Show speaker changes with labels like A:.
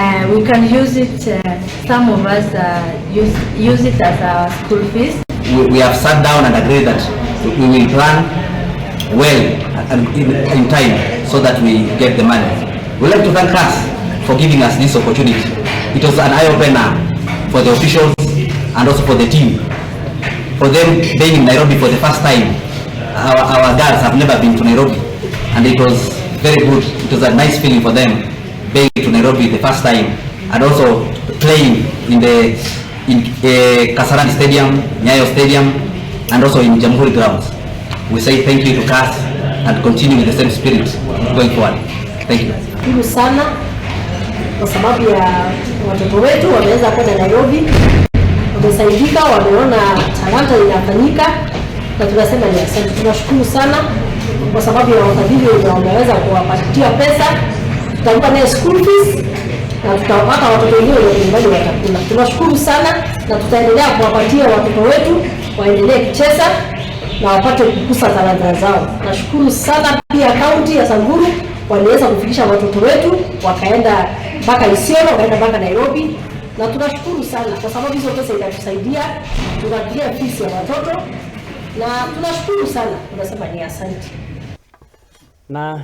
A: We can use it, some of us use it as our school fees.
B: We have sat down and agreed that we will plan well and in time so that we get the money. We'd like to thank us for giving us this opportunity. It was an eye-opener for the officials and also for the team. For them being in Nairobi for the first time, our girls have never been to Nairobi, and it was very good. It was a nice feeling for them being to Nairobi the first time and also playing in Kasarani Stadium, Nyayo Stadium, and also in Jamhuri grounds. We say thank you to CAS and continue with the same spirit going forward. Thank you.
C: Shukuru sana kwa sababu ya watoto wetu wameweza kwenda Nairobi, wamesaidika, wameona talanta inafanyika, na tunasema ni asante. Tunashukuru sana kwa sababu ya wafadhili wenye wameweza kuwapatia pesa, tutalipa naye school fees na tutapata watoto wengine wenye nyumbani watakula. Tunashukuru sana na tutaendelea kuwapatia watoto wetu waendelee kucheza na wapate kukuza talanta zao. Nashukuru sana pia kaunti ya Samburu waliweza kufikisha watoto wetu wakaenda mpaka Isiolo, wakaenda mpaka Nairobi, na tunashukuru sana kwa sababu hizo pesa itatusaidia, tunalipia fees ya watoto na tunashukuru sana, tunasema ni asante.
D: Na